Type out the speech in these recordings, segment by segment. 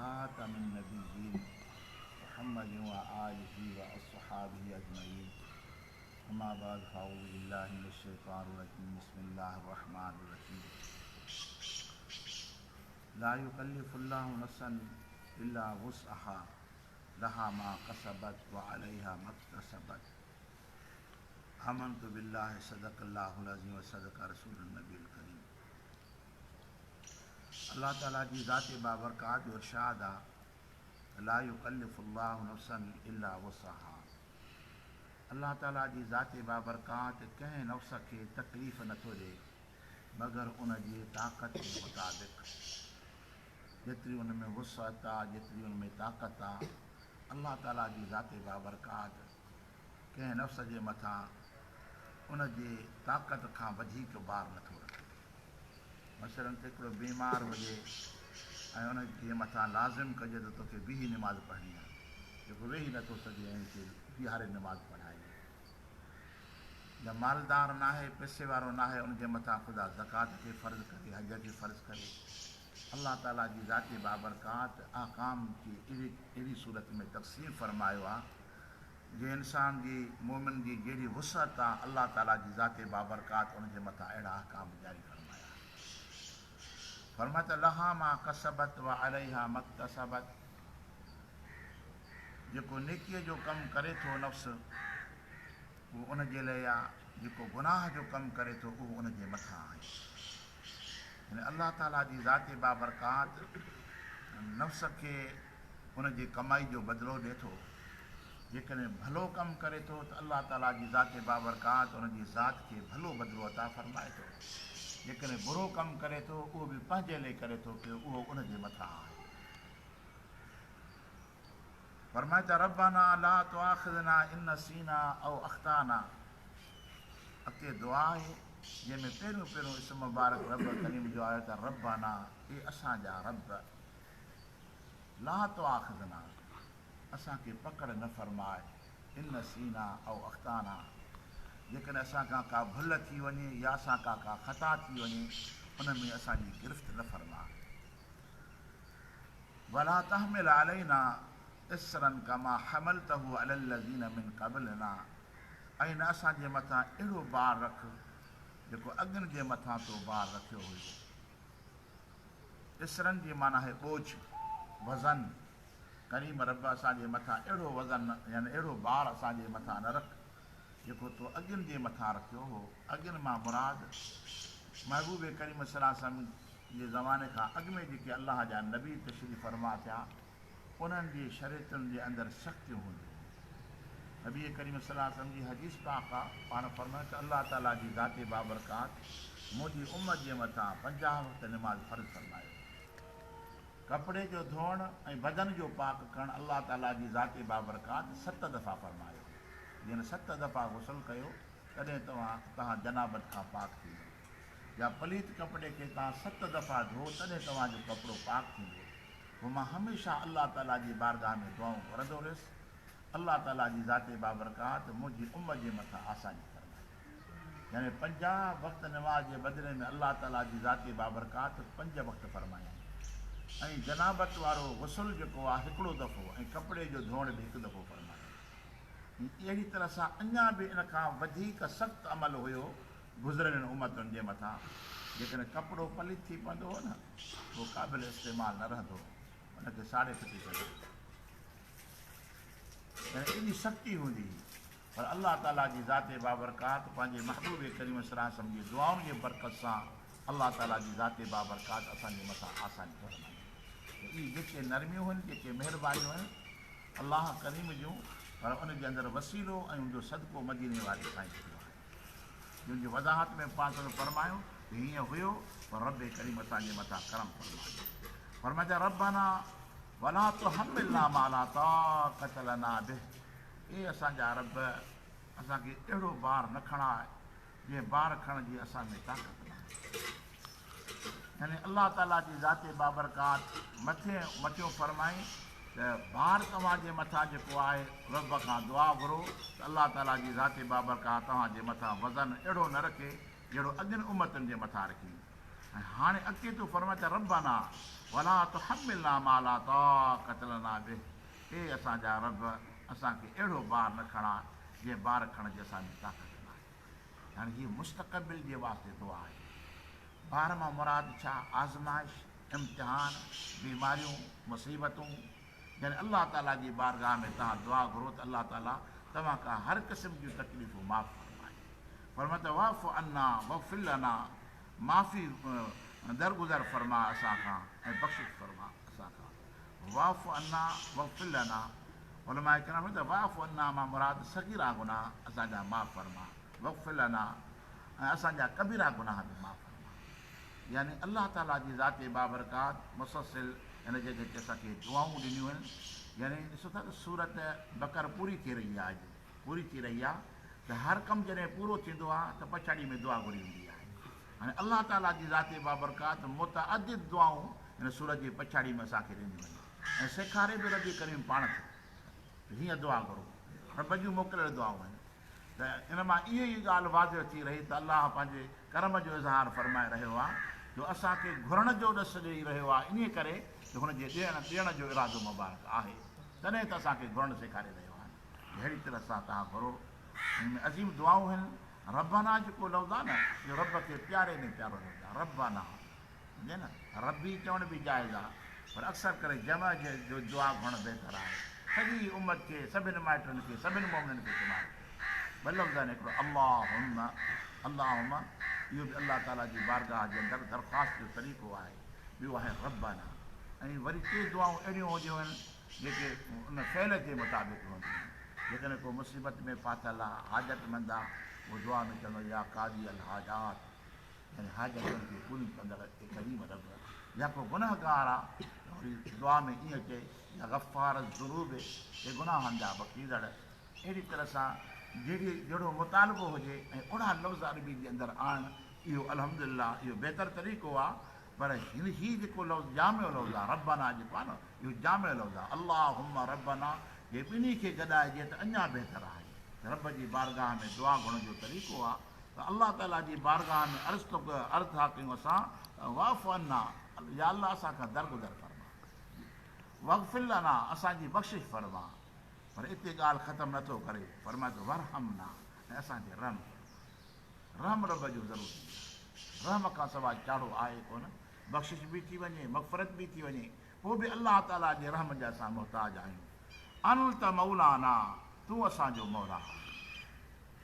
خاتم النبيين محمد وآله وأصحابه أجمعين أما بعد فأعوذ بالله من الشيطان الرجيم بسم الله الرحمن الرحيم لا يكلف الله نفسا إلا وسعها لها ما كسبت وعليها ما اكتسبت آمنت بالله صدق الله العظيم وصدق رسول النبي الڪريم الله تعالي جي ذات بابرڪات جو ارشاد آ لا يڪلف الله نفسا الا وسعها الله تعالي جي ذات بابرڪات ڪنهن نفس کي تڪليف نٿو ڏئي مگر ان جي طاقت جي مطابق جيتري ان ۾ وسعت آ جيتري ان ۾ طاقت آ الله تعالي جي ذات بابرڪات ڪنهن نفس جي مٿان ان جي طاقت کان وڌيڪ بار نٿو رکي. مثلاً هڪڙو بيمار هجي ۽ ان جي مٿان لازم ڪجي ته توکي بيهي نماز پڙهڻي آهي، جيڪو ويهي نٿو سگهي ۽ ان کي بيهاري نماز پڙهائجي. يا مالدار ناهي، پئسي وارو ناهي، ان جي مٿان خدا زڪوات کي فرض ڪري، حج کي فرض ڪري. الله تعاليٰ جي ذات بابرڪات احڪام کي اهڙي صورت ۾ تقسيم فرمايو آهي، جنهن انسان جي، مؤمن جي، جهڙي وسعت آ، الله تعاليٰ جي ذات بابرڪات ان جي مٿان اهڙا احڪام جاري فرمايا آهن. فرمايو ته لها ما ڪسبت وعليها ما اڪتسبت جيڪو نيڪيء جو ڪم ڪري ٿو نفس اهو ان جي لئه آ، جيڪو گناهه جو ڪم ڪري ٿو اهو ان جي مٿان آهي. يعني الله تعاليٰ جي ذات بابرڪات نفس کي ان جي ڪمائي جو بدلو ڏئي ٿو. جيڪڏهن ڀلو ڪم ڪري ٿو ته الله تعاليٰ جي ذات بابرڪات ان جي ذات کي ڀلو بدلو عطا فرمائي ٿو. جيڪڏهن برو ڪم ڪري ٿو اهو به پنهنجي لئي ڪري ٿو پيو اهو ان جي مٿان آهي. فرمائي ته ربنا لا تؤاخذنا ان نسينا او اخطانا اڳتي دعا آهي جنهن ۾ پهريون پهريون اسم مبارڪ رب ڪريم جو آيو ته ربنا اي اسان جا رب لا تؤاخذنا اسان کي پڪڙ نه فرماء ان نسينا او اخطانا جيڪڏهن اسان کان ڪا ڀل ٿي وڃي يا اسان کان ڪا خطا ٿي وڃي ان ۾ اسان جي گرفت نه فرماء. ولا تحمل علينا اصرا ڪما حملته علي الذين من قبلنا ۽ نه اسان جي مٿان اهڙو بار رک جيڪو اڳين جي مٿان تو بار رکيو هيو. اصرا جي معنيٰ آهي ٻوجهه، وزن، ڪريم رب اسان جي مٿان اهڙو وزن يعني اهڙو بار اسان جي مٿان نه رک جيڪو تو اڳين جي مٿان رکيو هو. اڳين مان مراد محبوب ڪريم صلي الله عليه وسلم جي زماني کان اڳ ۾ جيڪي الله جا نبي تشريف فرما ٿيا، انهن جي شريعتن جي اندر سختيون هونديون هيون. نبي ڪريم صلي الله عليه وسلم جي حديث پاڪ آ، پاڻ فرمايو ته الله تعاليٰ جي ذات بابرڪات منهنجي امت جي مٿان 50 وقت نماز فرض فرمايو. ڪپڙي جو ڌوئڻ ۽ بدن جو پاڪ ڪرڻ الله تعاليٰ جي ذات بابرڪات ست دفعا فرمايو. جنھن ست دفعا غسل ڪيو، تڏهن توهان توهان جنابت کان پاڪ ٿيندؤ. يا پليت ڪپڙي کي توهان ست دفعا ڌوئو تڏهن توهان جو ڪپڙو پاڪ ٿيندو. پوء مان هميشه الله تعاليٰ جي بارگاهه ۾ دعائون گهرندو رهيس. الله تعاليٰ جي ذات بابرڪات منهنجي امت جي مٿان آساني فرمائي. يعني 50 وقت نماز جي بدلي ۾ الله تعاليٰ جي ذات بابرڪات پنج وقت فرمايائين. ۽ جنابت وارو غسل جيڪو آهي هڪڙو دفعو ۽ ڪپڙي جو ڌوئڻ به هڪ دفعو فرمايائين. اهڙي طرح سان اڃا به ان کان وڌيڪ سخت عمل هيو گذريل امتن جي مٿان جيڪڏهن ڪپڙو پليت ٿي پوندو هو نه اهو قابل استعمال نه رهندو هو ان کي ساڙي ڦٽي ڪندا هئا يعني ايڏي سختي هوندي هئي پر الله تعاليٰ جي ذات بابرڪات پنهنجي محبوب ڪريم صلي الله عليه وسلم جي دعائن جي برڪت سان الله تعاليٰ جي ذات بابرڪات اسان جي مٿان آساني فرمائي ته اهي جيڪي نرميون هن جيڪي مهربانيون هن الله ڪريم جون پر ان جي اندر وسيلو ۽ ان جو صدقو مديني واري سائين ٿيو آهي. جن جي وضاحت ۾ پاڻ صلعم فرمايو ته هيئن هيو پر رب ڪريم اسان جي مٿان ڪرم فرمايو. فرمايو ته ربنا ولا تحملنا ما لا طاقت لنا به اي اسان جا رب اسان کي اهڙو بار نه کڻاء جنهن بار کڻڻ جي اسان ۾ طاقت نه آهي. يعني الله تعاليٰ جي ذات بابرڪات مٿي مٿيون فرمائي ته بار توهان جي مٿان جيڪو آهي رب کان دعا گهرو ته الله تعاليٰ جي ذات بابرڪات توهان جي مٿان وزن اهڙو نه رکي جهڙو اڳين امتن جي مٿان رکي. ۽ هاڻي اڳتي ٿو فرمائي ته ربنا ولا تحملنا ما لا طاقت لنا به اي اسان جا رب اسان کي اهڙو بار نه کڻاء جنهن بار کڻڻ جي اسان ۾ طاقت ناهي. يعني هي مستقبل جي واسطي دعا آهي. بار مان مراد ڇا؟ آزمائش، امتحان، بيماريون، مصيبتون، يعني الله تعاليٰ جي بارگاهه ۾ توهان دعا گهرو ته الله تعاليٰ توهان کان هر قسم جون تڪليفون معاف فرمائي. فرمائي ته واعف عنا واغفر لنا معافي درگذر فرماء اسان کان ۽ بخشش فرماء اسان کان. واعف عنا واغفر لنا علماء ڪرام فرمائن ٿا واعف عنا مان مراد صغيرا گناهه اسان جا معاف فرماء واغفر لنا ۽ اسان جا ڪبيرا گناهه به معاف فرماء يعني الله تعالي جي ذات بابرڪات مسلسل هن جڳهه تي اسان کي دعائون ڏنيون آهن يعني ڏسو ٿا ته سورت بقر پوري ٿي رهي آهي اڄ پوري ٿي رهي آهي ته هر ڪم جڏهن پورو ٿيندو آهي ته پڇاڙي ۾ دعا گهري ويندي آهي هاڻي الله تعاليٰ جي ذات بابرڪات متعدد دعائون هن سورت جي پڇاڙي ۾ اسان کي ڏنيون آهن ۽ سيکاري به رب ڪريم پاڻ ٿو ته هيئن دعا گهرو رب جون موڪليل دعائون آهن ته ان مان اها ئي ڳالهه واضح ٿي رهي ته الله پنهنجي ڪرم جو اظهار فرمائي رهيو آهي جو اسان کي گهرڻ جو ڏس ڏيئي رهيو آهي انهيء ڪري جو هن جي ڏيڻ ڏيڻ جو ارادو مبارڪ آهي تڏهن ته اسان کي گهرڻ سيکاري رهيو آهي اهڙي طرح سان توهان گهرو. هن ۾ عظيم دعائون هن. ربنا جيڪو لفظ آهي نه اهو رب کي پياري ۾ پيارو لفظ آهي. ربنا سمجهيا نه ربي چوڻ به جائز آهي پر اڪثر ڪري جمع جو دعا گهرڻ بهتر آهي. سڄي امت کي سڀن مائٽن کي سڀن مؤمنن کي شمار ڪيو. ٻه لفظ آهن هڪڙو اللهم اللهم اهو به الله تعالي جي بارگاهه جي اندر درخواست جو طريقو آهي. ٻيو آهي ربنا ۽ وري ڪي دعائون اهڙيون هونديون آهن جيڪي ان فعل جي مطابق هونديون آهن. جيڪڏهن ڪو مصيبت ۾ ڦاٿل آ، حاجتمند آ، اهو دعا ۾ چوندو يا قاضي الحاجات يعني حاجتن کي پوريون ڪندڙ اي ڪريم رب يا ڪو گنهگار آ ته وري دعا ۾ ائين چئي يا غفار الذنوب اي گناهن جا بخشيندڙ. اهڙي طرح سان جهڙي جهڙو مطالبو هجي ۽ اهڙا لفظ عربي جي اندر آڻڻ اهو الحمدلله اهو بهتر طريقو آ پر هن هي جيڪو لفظ جامع لفظ آ ربنا جيڪو آ نه اهو جامع لفظ آ اللهم ربنا جي ٻنهي کي گڏائجي ته اڃا بهتر آهي ته رب جي بارگاهه ۾ دعا گهرڻ جو طريقو آ ته الله تعالي جي بارگاهه ۾ عرض ٿو عرض ٿا ڪيون اسان ته واعف عنا يا الله اسان کان درگذر فرما واغفر لنا اسان جي بخشش فرما پر اتي ڳالهه ختم نه ٿو ڪري فرمائي ٿو وارحمنا ۽ اسان تي رحم فرما رحم رب جو ضروري آهي رحم کان سواء چاڙهو آهي ڪونه بخشش به ٿي وڃي مغفرت به ٿي وڃي پوء به الله تعاليٰ جي رحم جا اسان محتاج آهيون. انت مولانا، تون اسان جو مولا آهين،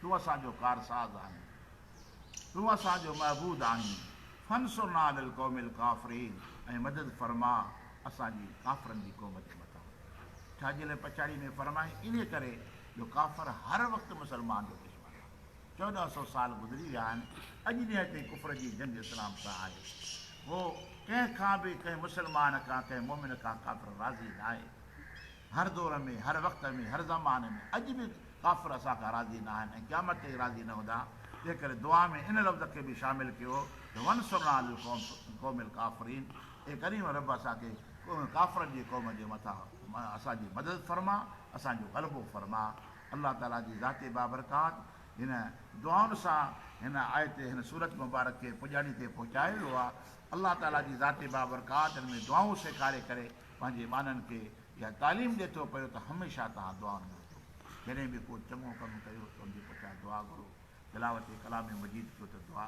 تون اسان جو ڪارساز آهين، تون اسان جو معبود آهين، فانصرنا علي القوم الڪافرين ۽ مدد فرماء اسان جي ڪافرن جي قوم جي مٿان. ڇا جي لاء پڇاڙي ۾ فرمائي انهيء ڪري جو ڪافر هر وقت مسلمان جو دشمن آهي. 14 سو سال گذري ويا آهن، اڄ ڏينهن تائين ڪفر جي جنگ اسلام سان آهي. هو ڪنهن کان به، ڪنهن مسلمان کان، ڪنهن مؤمن کان ڪافر راضي ناهي. هر دور ۾، هر وقت ۾، هر زماني ۾، اڄ به ڪافر اسان کان راضي ناهن ۽ قيامت تائين راضي نه هوندا. تنهن ڪري دعا ۾ ان لفظ کي به شامل ڪيو ته وانصرنا علي القوم الڪافرين اي ڪريم رب اسان کي ڪافرن جي قوم جي مٿان اسان جي مدد فرما، اسان جو غلبو فرما. الله تعاليٰ جي ذات بابرڪات هن دعائن سان هن آيت هن سورت مبارڪ کي پڄاڻي تي پهچايو ويو آهي. الله تعاليٰ جي ذات بابرڪات هن ۾ دعائون سيکاري ڪري پنهنجي ٻانهن کي اها تعليم ڏئي ٿو پيو ته هميشه توهان دعائن ۾ هجو. جڏهن به ڪو چڱو ڪم ڪيو ته ان جي پٺيان دعا گهرو. تلاوت ڪلام مجيد ڪيو ته دعا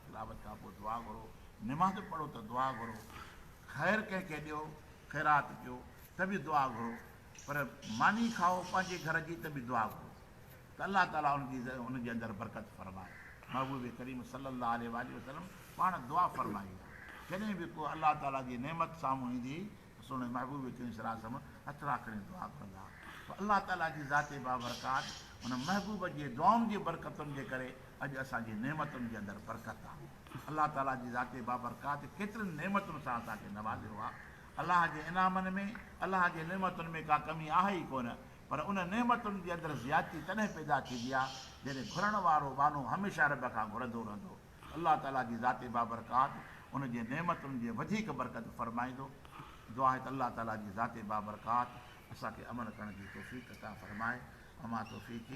تلاوت کان پوء دعا گهرو. نماز پڙهو ته دعا گهرو. خير ڪنهن کي ڏيو، خيرات ڪيو ته به دعا گهرو. پر ماني کائو پنهنجي گهر جي ته به دعا گهرو ته الله تعالي ان جي ان جي اندر برڪت فرمائي. محبوب ڪريم صلي الله عليه واٰله وسلم پاڻ دعا فرمائي آهي جڏهن به ڪو الله تعالي جي نعمت سامهون ايندي هئي ته سهڻي محبوب ڪريم صلي الله عليه وسلم هٿڙا کڻي دعا گهرندا هئا پوء الله تعالي جي ذات بابرڪات ان محبوب جي دعائن جي برڪتن جي ڪري اڄ اسان جي نعمتن جي اندر برڪت آهي. الله تعالي جي ذات بابرڪات ڪيترين نعمتن سان اسان کي نوازيو آهي. الله جي انعامن ۾، الله جي نعمتن ۾ ڪا ڪمي آهي ئي ڪونه، پر ان نعمتن جي اندر زيادتي تڏهن پيدا ٿيندي آهي، جڏهن گهرڻ وارو ٻانهو هميشه رب کان گهرندو رهندو. الله تعاليٰ جي ذات بابرڪات ان جي نعمتن جي وڌيڪ برڪت فرمائيندو. دعا آهي ته الله تعاليٰ جي ذات بابرڪات اسان کي عمل ڪرڻ جي توفيق عطا فرمائي. وما توفيقي.